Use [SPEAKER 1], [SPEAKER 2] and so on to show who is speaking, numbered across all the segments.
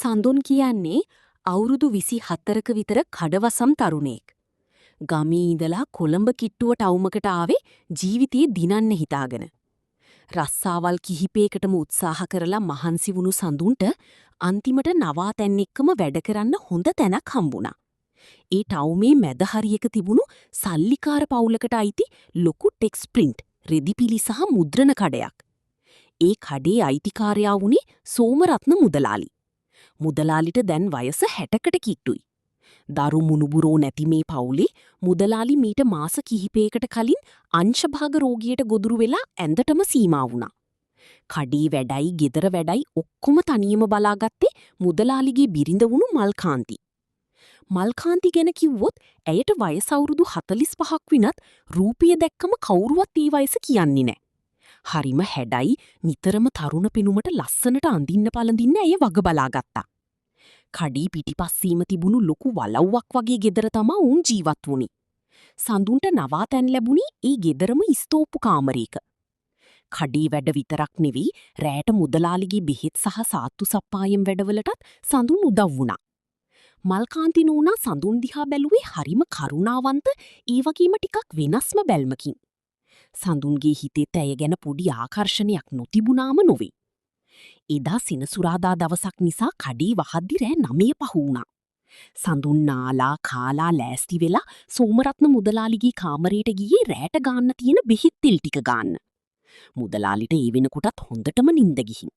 [SPEAKER 1] සඳුන් කියන්නේ අවුරුදු 24ක විතර කඩවසම් තරුණයෙක්. ගමේ ඉඳලා කොළඹ කිට්ටුව ටවුමකට ආවේ ජීවිතේ දිනන්න හිතාගෙන. රස්සාවල් කිහිපයකටම උත්සාහ කරලා මහන්සි වුණු සඳුන්ට අන්තිමට නවාතැන් එක්කම වැඩ කරන්න හොඳ තැනක් හම්බුණා. ඒ ටවුමේ මැද හරියක තිබුණු සල්ලිකාර පවුලකට අයිති ලොකු ටෙක්ස් ප්‍රින්ට් රෙදිපිලි සහ මුද්‍රණ කඩයක්. ඒ කඩේ අයිතිකාරයා වුණේ සෝමරත්න මුදලාලි. මුදලාලිට දැන් වයස 60කට කිට්ටුයි. දරු මුණුබුරෝ නැති මේ පවුලේ මුදලාලි මීට මාස කිහිපයකට කලින් අංශභාග රෝගියට ගොදුරු වෙලා ඇඳටම සීමා වුණා. කඩේ වැඩයි ගෙදර වැඩයි ඔක්කොම තනියම බලාගත්තේ මුදලාලිගේ බිරිඳ වුණු මල්කාන්ති. මල්කාන්ති ගැන කිව්වොත් ඇයට වයස අවුරුදු 45ක් විනත් රූපය දැක්කම කවුරුවත් ඒ වයස කියන්නේ නෑ. හරිම හැඩයි, නිතරම තරුණ පෙනුමට ලස්සනට අඳින්න පළඳින්න ඇය වග බලාගත්තා. කඩේ පිටිපස්සේම තිබුණු ලොකු වලව්වක් වගේ ගෙදර තමා උන් ජීවත් වුණේ. සඳුන්ට නවාතැන් ලැබුණේ ඒ ගෙදරම ඉස්තෝප්පු කාමරයක. කඩේ වැඩ විතරක් නෙවෙයි, රෑට මුදලාලිගේ බෙහෙත් සහ සාත්තු සප්පායම් වැඩවලටත් සඳුන් උදව් වුණා. මල්කාන්ති නෝනා සඳුන් දිහා බැලුවේ හරිම කරුණාවන්ත, ඒ වගේම ටිකක් වෙනස්ම බැල්මකින්. සඳුන්ගේ හිතෙත් ඇය ගැන පොඩි ආකර්ෂණයක් නොතිබුණාම නොවේ. එදා සෙනසුරාදා දවසක් නිසා කඩේ වහද්දි රෑ 9 පහු වුණා. සඳුන් නාලා කාලා ලෑස්ති වෙලා සෝමරත්න මුදලාලිගේ කාමරයට ගියේ රෑට ගාන්න තියෙන බෙහෙත් තෙල් ටික ගාන්න. මුදලාලිට ඒ වෙනකොටත් හොඳටම නින්ද ගිහින්.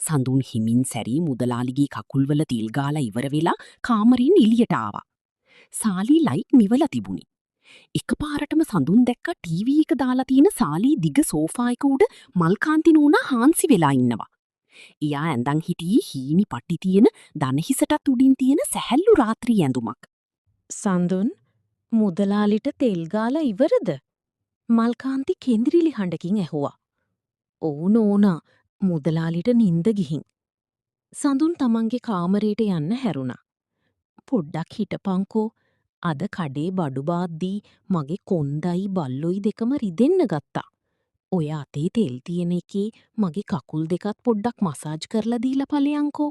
[SPEAKER 1] සඳුන් හිමින් සැරේ මුදලාලිගේ කකුල්වල තෙල් ගාලා ඉවර වෙලා කාමරෙන් එළියට ආවා. සාලේ ලයිට් නිවලා තිබුණේ. එකපාරටම සඳුන් දැක්කා ටීවී එක දාලා තියෙන සාලේ දිග සෝෆා එක උඩ මල්කාන්ති නෝනා හාන්සි වෙලා ඉන්නවා. එයා ඇඳන් හිටියේ හීනි පටි තියෙන දණහිසටත් උඩින් තියෙන සැහැල්ලු රාත්‍රී ඇඳුමක්.
[SPEAKER 2] සඳුන්, මුදලාලිට තෙල් ගාලා ඉවරද? මල්කාන්ති කෙඳිරිලි හඬකින් ඇහුවා. ඔව් නෝනා, මුදලාලිට නින්ද ගිහින්. සඳුන් තමන්ගේ කාමරයට යන්න හැරුණා. පොඩ්ඩක් හිටපන්කෝ. අද කඩේ බඩු බාද්දී මගේ කොන්දයි බල්ලොයි දෙකම රිදෙන්න ගත්තා. ඔය අතේ තෙල් තියෙන එකේ මගේ කකුල් දෙකත් පොඩ්ඩක් මසාජ් කරලා දීලා පලයන්කෝ.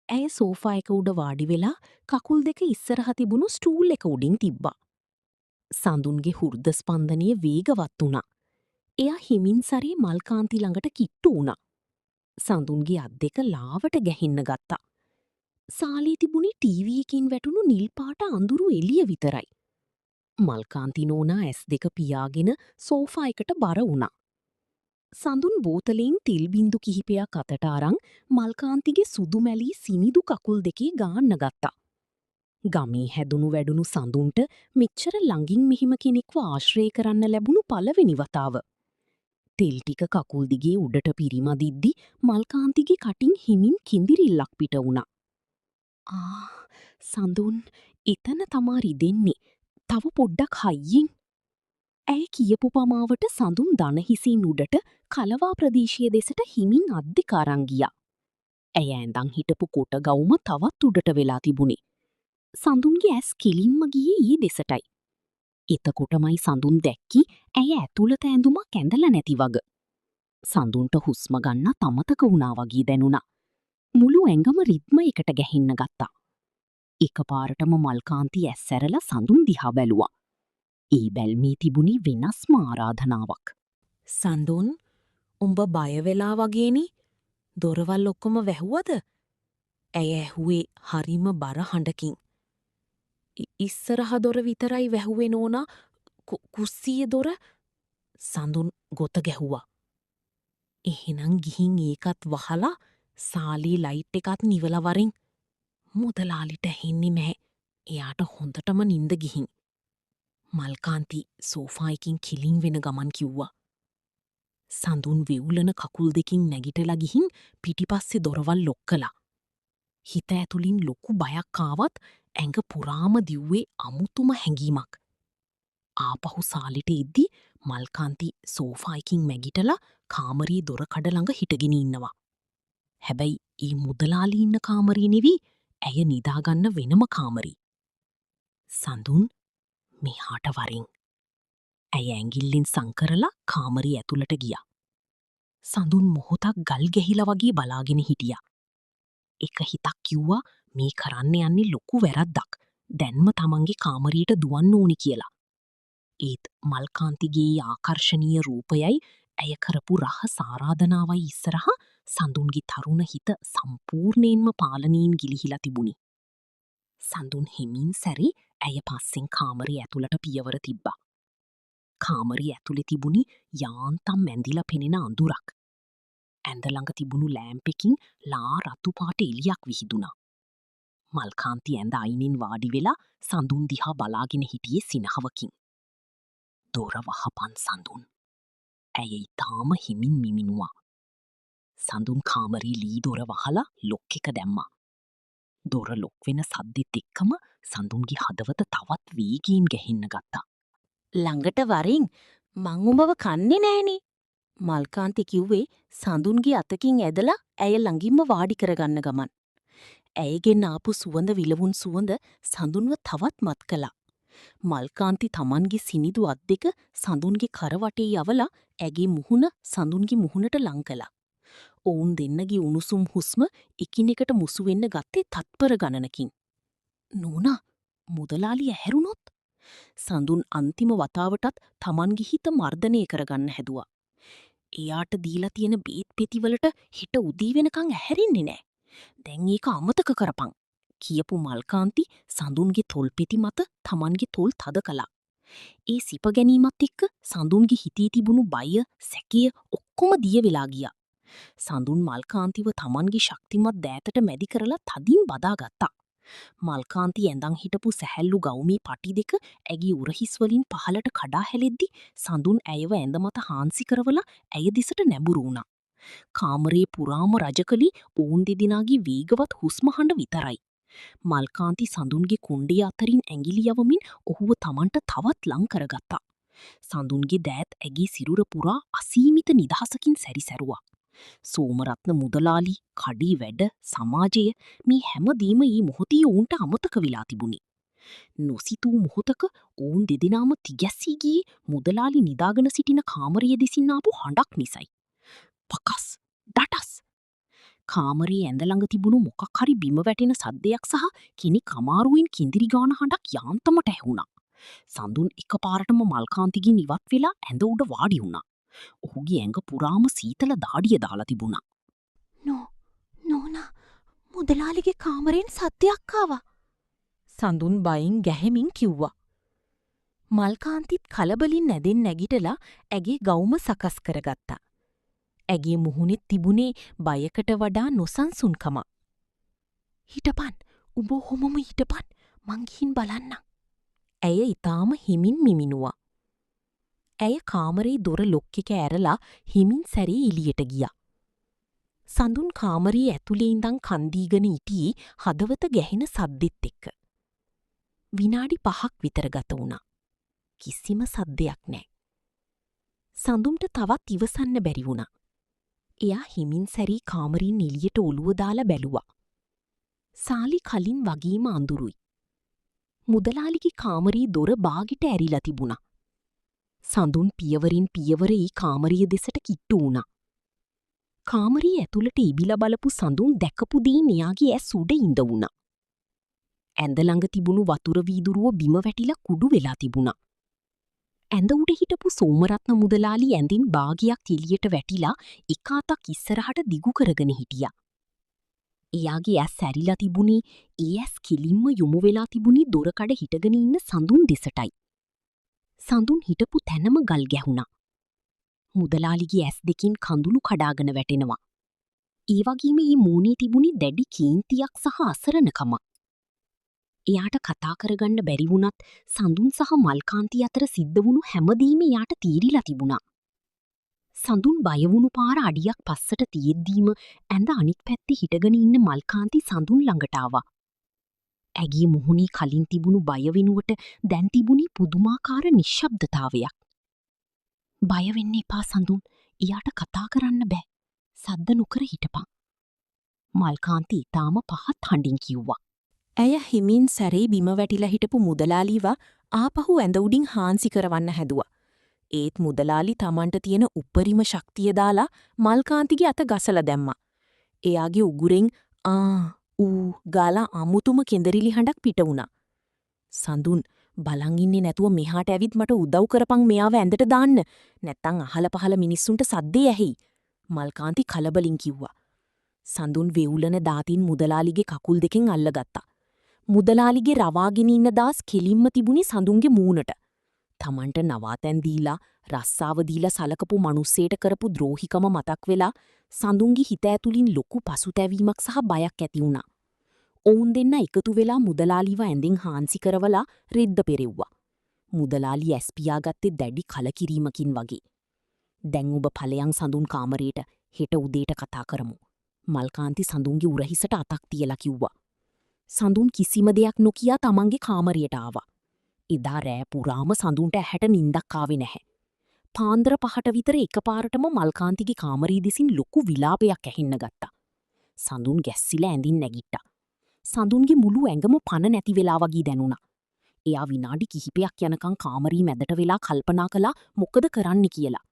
[SPEAKER 2] ඇය සෝෆා එක උඩ වාඩි වෙලා කකුල් දෙක ඉස්සරහ තිබුණු ස්ටූල් එක උඩින් තිබ්බා. සඳුන්ගේ හෘද ස්පන්දනය වේගවත් වුණා. එයා හිමින් සැරේ මල්කාන්ති ළඟට කිට්ටු වුණා. සඳුන්ගේ අත් දෙක ලාවට ගැහෙන්න ගත්තා. සාලේ තිබුණේ ටීවී එකකින් වැටුණු නිල් පාට අඳුරු එළිය විතරයි. මල්කාන්ති නෝනා ඇස් දෙක පියාගෙන සෝෆා එකට බර වුණා. සඳුන් බෝතලයෙන් තෙල් බින්දු කිහිපයක් අතට අරන් මල්කාන්තිගේ සුදු මැලී සිනිදු කකුල් දෙකේ ගාන්න ගත්තා. ගමේ හැදුණු වැඩුණු සඳුන්ට මෙච්චර ළඟින් මෙහිම කෙනෙක්ව ආශ්‍රය කරන්න ලැබුණු පළවෙනි වතාව. තෙල් ටික කකුල් දිගේ උඩට පිරිමදිද්දි මල්කාන්තිගේ කටින් හිමින් කිඳිරිල්ලක් පිට වුණා. ආ සඳුන්, එතන තමා රිදෙන්නේ. තව පොඩ්ඩක් හයියෙන්. ඇය කියපු පමාවට සඳුන් දණහිසින් උඩට කලවා ප්‍රදේශය දෙසට හිමින් අත් දෙක අරන් ගියා. ඇය ඇඳන් හිටපු කොට ගවුම තවත් උඩට වෙලා තිබුණේ. සඳුන්ගේ ඇස් කෙලින්ම ගියේ ඒ දෙසටයි. එතකොටමයි සඳුන් දැක්කි ඇය ඇතුළත ඇඳුමක් ඇඳලා නැති වග. සඳුන්ට හුස්ම ගන්නත් අමතක වුණා වගේ දැනුණා. මුළු ඇඟම රිද්මයකට ගැහෙන්න ගත්තා. එකපාරටම මල්කාන්ති ඇස් ඇරලා සඳුන් දිහා බැලුවා. ඒ බැල්මේ තිබුණේ වෙනස්ම ආරාධනාවක්.
[SPEAKER 1] සඳුන්, උඹ බය වෙලා වගේනි. දොරවල් ඔක්කොම වැහුවද? ඇය ඇහුවේ හරිම බර හඬකින්. ඉස්සරහ දොර විතරයි වැහුවේ නෝනා. කුස්සියේ දොර සඳුන් ගොත ගැහුවා. එහෙනම් ගිහින් ඒකත් වහලා සාලේ ලයිට් එකත් නිවලා වරින්. මුදලාලිට ඇහෙන්නේ නැහැ. එයාට හොඳටම නින්ද ගිහින්. මල්කාන්ති සෝෆා එකකින් කෙලින් වෙන ගමන් කිව්වා. සඳුන් වෙවුලන කකුල් දෙකින් නැගිටලා ගිහින් පිටිපස්සේ දොරවල් ලොක් කළා. හිත ඇතුලින් ලොකු බයක් ආවත් ඇඟ පුරාම දිව්වේ අමුතුම හැඟීමක්. ආපහු සාලෙට එද්දි මල්කාන්ති සෝෆා එකකින් නැගිටලා කාමරේ දොර කඩ ළඟ හිටගෙන ඉන්නවා. හැබැයි ඒ මුදලාලි ඉන්න කාමරේ නෙවෙයි, ඇය නිදාගන්න වෙනම කාමරේ. සඳුන්, මෙහාට වරින්. ඇය ඇඟිල්ලෙන් සං කරලා කාමරේ ඇතුළට ගියා. සඳුන් මොහොතක් ගල් ගැහිලා වගේ බලාගෙන හිටියා. එක හිතක් කිව්වා මේ කරන්න යන්නේ ලොකු වැරද්දක්. දැන්ම තමන්ගේ කාමරයට දුවන්න ඕනි කියලා. ඒත් මල්කාන්තිගේ ආකර්ෂණීය රූපයයි ඇය කරපු රහස් ආරාධනාවයි ඉස්සරහා සඳුන්ගේ තරුණ හිත සම්පූර්ණයෙන්ම පාලනයෙන් ගිලිහිලා තිබුණි. සඳුන් හිමින් සැරේ ඇය පස්සෙන් කාමරේ ඇතුළට පියවර තිබ්බා. කාමරේ ඇතුලේ තිබුණි යාන්තම් ඇඳිලා පෙනෙන අඳුරක්. ඇඳ ළඟ තිබුණු ලෑම්ප් එකකින් ලා රතු පාට එළියක් විහිදුණා. මල්කාන්ති ඇඳ අයිනෙන් වාඩි වෙලා සඳුන් දිහා බලාගෙන හිටියේ සිනහවකින්. දොර වහපන් සඳුන්. ඇය ඉතාම හිමින් මිමිනුවා. සඳුන් කාමරේ ලී දොර වහලා ලොක් එක දැම්මා. දොර ලොක් වෙන සද්දෙත් එක්කම සඳුන්ගේ හදවත තවත් වේගයෙන් ගැහෙන්න ගත්තා.
[SPEAKER 2] ළඟට වරින්, මං උඹව කන්නේ නෑනේ. මල්කාන්ති කිව්වේ සඳුන්ගේ අතකින් ඇදලා ඇය ළඟින්ම වාඩි කරගන්න ගමන්. ඇයගෙන් ආපු සුවඳ විලවුන් සුවඳ සඳුන්ව තවත් මත් කළා. මල්කාන්ති තමන්ගේ සිනිඳු අත් දෙක සඳුන්ගේ කර වටේ යවලා ඇගේ මුහුණ සඳුන්ගේ මුහුණට ලං කළා. ඔවුන් දෙන්නගේ උණුසුම් හුස්ම එකිනෙකට මුසු වෙන්න ගත්තේ තත්පර ගණනකින්. නෝනා, මුදලාලි ඇහැරුණොත්? සඳුන් අන්තිම වතාවටත් තමන්ගේ හිත මර්ධනය කරගන්න හැදුවා. එයාට දීලා තියෙන බේත් පෙතිවලට හෙට උදේ වෙනකන් ඇහැරෙන්නේ නෑ. දැන් ඒක අමතක කරපන්. කියපු මල්කාන්ති සඳුන්ගේ තොල් පෙති මත තමන්ගේ තොල් තද කළා. ඒ සිප ගැනීමත් එක්ක සඳුන්ගේ හිතේ තිබුණු බය, සැකය ඔක්කොම දිය වෙලා ගියා. සඳුන් මල්කාන්තිව තමන්ගේ ශක්තිමත් දෑතට මැදි කරලා තදින් බදාගත්තා. මල්කාන්ති ඇඳන් හිටපු සැහැල්ලු ගවුමේ පටි දෙක ඇගේ උරහිස් වලින් පහළට කඩා හැලෙද්දි සඳුන් ඇයව ඇඳ මත හාන්සි කරවලා ඇය දෙසට නැඹුරු වුණා. කාමරේ පුරාම රජ කළේ ඔවුන් දෙදෙනාගේ වේගවත් හුස්ම හඬ විතරයි. මල්කාන්ති සඳුන්ගේ කොණ්ඩය අතරින් ඇඟිලි යවමින් ඔහුව තමන්ට තවත් ලං කරගත්තා. සඳුන්ගේ දෑත් ඇගේ සිරුර පුරා අසීමිත නිදහසකින් සැරිසැරුවා. සෝමරත්න මුදලාලි, කඩේ වැඩ, සමාජය මේ හැමදේම මේ මොහොතේ ඔවුන්ට අමතක වෙලා තිබුණි. නොසිතූ මොහොතක ඔවුන් දෙදෙනාම තිගැස්සී ගියේ මුදලාලි නිදාගෙන සිටින කාමරය දෙසින් ආපු හඬක් නිසයි. පකස්! ඩටස්! කාමරයේ ඇඳ ළඟ තිබුණු මොකක් හරි බිම වැටෙන සද්දයක් සහ කෙනෙක් අමාරුවෙන් කිඳිරි ගාන හඬක් යාන්තමට ඇහුණා. සඳුන් එකපාරටම මල්කාන්තිගෙන් ඉවත් වෙලා ඇඳ උඩ වාඩි වුණා. ඔහුගේ ඇඟ පුරාම සීතල දාඩිය දාලා තිබුණා. නෝනා, මුදලාලිගේ කාමරයෙන් සද්දයක් ආවා. සඳුන් බයෙන් ගැහෙමින් කිව්වා. මල්කාන්තිත් කලබලින් ඇඳෙන් නැගිටලා ඇගේ ගවුම සකස් කරගත්තා. ඇගේ මුහුණෙත් තිබුණේ බයකට වඩා නොසන්සුන්කමක්. හිටපන්, උඹ ඔහොමම හිටපන්, මං ගිහින් බලන්නම්. ඇය ඉතාම හිමින් මිමිනුවා. ඇය කාමරේ දොර ලොක් එක ඇරලා හිමින් සැරේ එළියට ගියා. සඳුන් කාමරේ ඇතුලේ ඉඳන් කන් දීගෙන හිටියේ හදවත ගැහෙන සද්දෙත් එක්ක. විනාඩි 5ක් විතර ගත වුණා. කිසිම සද්දයක් නෑ. සඳුන්ට තවත් ඉවසන්න බැරි වුණා. එයා හිමින් සැරේ කාමරෙන් එළියට ඔළුව දාලා බැලුවා. සාලි කලින් වගේම අඳුරුයි. මුදලාලිගේ කාමරේ දොර බාගෙට ඇරිලා තිබුණා. සඳුන් පියවරින් පියවර ඒ කාමරය දෙසට කිට්ටු වුණා. කාමරේ ඇතුළට ඉබිලා බලපු සඳුන් දැකපු දෙයින් එයාගේ ඇස් උඩ ඉඳ වුණා. ඇඳ ළඟ තිබුණු වතුර වීදුරුව බිම වැටිලා කුඩු වෙලා තිබුණා. ඇඳ උඩ හිටපු සෝමරත්න මුදලාලි ඇඳෙන් බාගයක් එළියට වැටිලා එක අතක් ඉස්සරහට දිගු කරගෙන හිටියා. එයාගේ ඇස් ඇරිලා තිබුණේ, ඒ ඇස් කෙලින්ම යොමු වෙලා තිබුණේ දොරකඩ හිටගෙන ඉන්න සඳුන් දෙසටයි. සඳුන් හිටපු තැනම ගල් ගැහුණා. මුදලාලිගේ ඇස් දෙකින් කඳුළු කඩාගෙන වැටෙනවා. ඒ වගේම මේ මූණේ තිබුණේ දැඩි කේන්තියක් සහ අසරණකමක්. එයාට කතා කරගන්න බැරි වුණත් සඳුන් සහ මල්කාන්ති අතර සිද්ධ වුණු හැමදේම එයාට තේරිලා තිබුණා. සඳුන් බය වුණු පාර අඩියක් පස්සට තියෙද්දීම ඇඳ අනිත් පැත්තේ හිටගෙන ඉන්න මල්කාන්ති සඳුන් ළඟට ආවා. ඇගේ මුහුණේ කලින් තිබුණු බය වෙනුවට දැන් තිබුණේ පුදුමාකාර නිශ්ශබ්දතාවයක්. බය වෙන්න එපා සඳුන්. එයාට කතා කරන්න බෑ. සද්ද නොකර හිටපන්. මල්කාන්ති ඉතාම පහත් හඬින් කිව්වා.
[SPEAKER 3] ඇය හිමින් සැරේ බිම වැටිලා හිටපු මුදලාලිව ආපහු ඇඳ උඩින් හාන්සි කරවන්න හැදුවා. ඒත් මුදලාලි තමන්ට තියෙන උපරිම ශක්තිය දාලා මල්කාන්තිගේ අත ගසලා දැම්මා. එයාගේ උගුරෙන්
[SPEAKER 1] ආ ඌ ගාලා අමුතුම කෙඳරිලි හඬක් පිට වුණා. සඳුන් බලන් ඉන්නේ නැතුව මෙහාට ඇවිත් මට උදව් කරපන් මෙයාව ඇඳට දාන්න. නැත්තම් අහල පහල මිනිස්සුන්ට සද්දේ ඇහෙයි. මල්කාන්ති කලබලින් කිව්වා. සඳුන් වෙවුලන දාතින් මුදලාලිගේ කකුල් දෙකෙන් අල්ලගත්තා. මුදලාලිගේ රවාගෙන ඉන්න දාස් කෙලින්ම තිබුණේ සඳුන්ගේ මූණට. තමන්ට නවාතැන් දීලා රස්සාව දීලා සලකපු මනුස්සයට කරපු ද්‍රෝහිකම මතක් වෙලා සඳුන්ගේ හිත ඇතුලින් ලොකු පසුතැවීමක් සහ බයක් ඇති වුණා. ඔවුන් දෙන්න එකතු වෙලා මුදලාලිව ඇඳෙන් හාන්සි කරවලා රෙද්ද පෙරෙව්වා. මුදලාලි ඇස් පියාගත්තේ දැඩි කලකිරීමකින් වගේ. දැන් ඔබ ඵලයන් සඳුන් කාමරේට, හෙට උදේට කතා කරමු. මල්කාන්ති සඳුන්ගේ උරහිසට අතක් තියලා කිව්වා. සඳුන් කිසිම දෙයක් නොකියා තමන්ගේ කාමරයට ආවා. එදා රෑ පුරාම සඳුන්ට ඇහැට නින්දක් ආවේ නැහැ. පාන්දර 5ට විතර එකපාරටම මල්කාන්තිගේ කාමරේ දෙසින් ලොකු විලාපයක් ඇහෙන්න ගත්තා. සඳුන් ගැස්සිලා ඇඳින් නැගිට්ටා. සඳුන්ගේ මුළු ඇඟම පණ නැති වෙලා වගේ දැනුණා. එයා විනාඩි කිහිපයක් යනකම් කාමරේ මැදට වෙලා කල්පනා කළා මොකද කරන්න කියලා.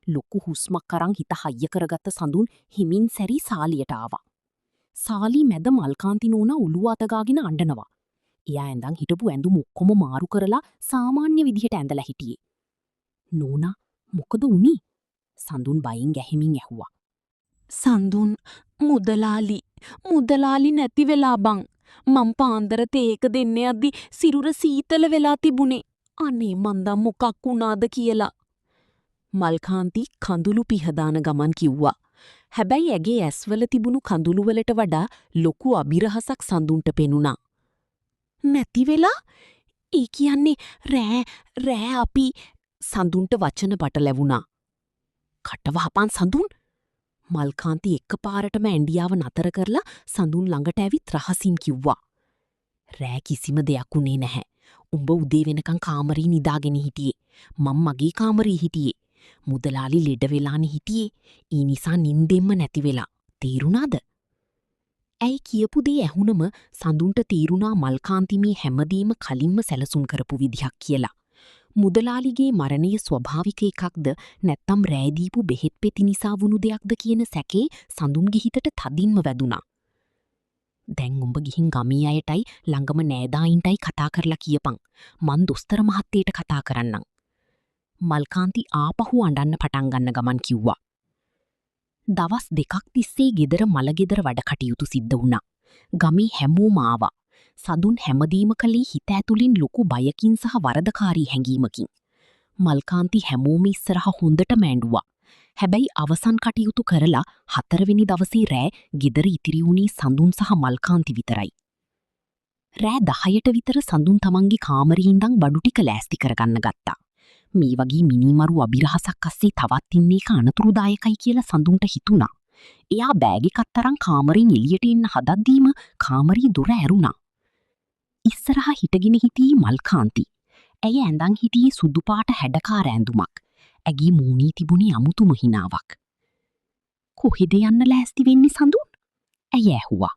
[SPEAKER 1] ලොකු හුස්මක් අරන් හිත හයිය කරගත්ත සඳුන් හිමින් සැරි සාලියට ආවා. සාලි මැද මල්කාන්ති නෝනා ඔළුව අතගාගෙන අඬනවා. එයා ඇඳන් හිටපු ඇඳුම් ඔක්කොම මාරු කරලා සාමාන්‍ය විදිහට ඇඳලා හිටියේ. නෝනා, මොකද වුනේ? සඳුන් බයෙන් ගැහෙමින් ඇහුවා.
[SPEAKER 2] සඳුන්, මුදලාලි මුදලාලි නැති වෙලා බං. මං පාන්දර තේ එක දෙන්න යද්දි සිරුර සීතල වෙලා තිබුණේ. අනේ මන්දා මොකක් වුණාද කියලා.
[SPEAKER 1] මල්කාන්ති කඳුළු පිහදාන ගමන් කිව්වා. හැබැයි ඇගේ ඇස්වල තිබුණු කඳුළු වලට වඩා ලොකු අභිරහසක් සඳුන්ට පෙනුණා.
[SPEAKER 2] නැති වෙලා? ඒ කියන්නේ රෑ රෑ අපි
[SPEAKER 1] සඳුන්ට වචන පටලැවුණා. කට වහපන් සඳුන්. මල්කාන්ති එකපාරටම ඇඬියාව නතර කරලා සඳුන් ළඟට ඇවිත් රහසින් කිව්වා. රෑ කිසිම දෙයක් වුණේ නැහැ. උඹ උදේ වෙනකන් කාමරේ නිදාගෙන හිටියේ. මං මගේ කාමරේ හිටියේ. මුදලාලි ලෙඩ වෙලානේ හිටියේ. ඒ නිසා නින්දෙම්ම නැති වෙලා. තේරුණාද? ඇයි කියපු දේ ඇහුනම සඳුන්ට තේරුණා මල්කාන්ති මේ හැමදේම කලින්ම සැලසුම් කරපු විදිහක් කියලා. මුදලාලිගේ මරණය ස්වභාවික එකක්ද නැත්තම් රෑ දීපු බෙහෙත් පෙති නිසා වුණු දෙයක්ද කියන සැකේ සඳුන්ගේ හිතට තදින්ම වැදුනා. දැන් උඹ ගිහින් ගමේ අයටයි ළඟම නෑදායින්ටයි කතා කරලා කියපන්. මං දොස්තර මහත්තයට කතා කරන්නම්. මල්කාන්ති ආපහු අඬන්න පටන් ගන්න ගමන් කිව්වා. දවස් දෙකක් තිස්සේ ගෙදර මලගෙදර වැඩ කටයුතු සිද්ධ වුණා. ගමේ හැමෝම ආවා. සඳුන් හැමදේම කළේ හිත ඇතුලින් ලොකු බයකින් සහ වරදකාරී හැඟීමකින්. මල්කාන්ති හැමෝම ඉස්සරහ හොඳටම ඇඬුවා. හැබැයි අවසන් කටයුතු කරලා හතරවෙනි දවසේ රෑ ගෙදර ඉතිරි වුණේ සඳුන් සහ මල්කාන්ති විතරයි. රෑ 10ට විතර සඳුන් තමන්ගේ කාමරේ ඉඳන් බඩු ටික ලෑස්ති කරගන්න ගත්තා. මේ වගේ මිනිමරු අභිරහසක් අස්සේ තවත් ඉන්න එක අනතුරුදායකයි කියලා සඳුන්ට හිතුණා. එයා බෑග් එකත් අරන් කාමරෙන් එළියට එන්න හදද්දීම කාමරේ දොර ඇරුණා. ඉස්සරහා හිටගෙන හිටියේ මල්කාන්ති. ඇය ඇඳන් හිටියේ සුදු පාට හැඩකාර ඇඳුමක්. ඇගේ මූණේ තිබුණේ අමුතුම හිනාවක්. කොහෙද යන්න ලෑස්ති වෙන්නේ සඳුන්? ඇය ඇහුවා.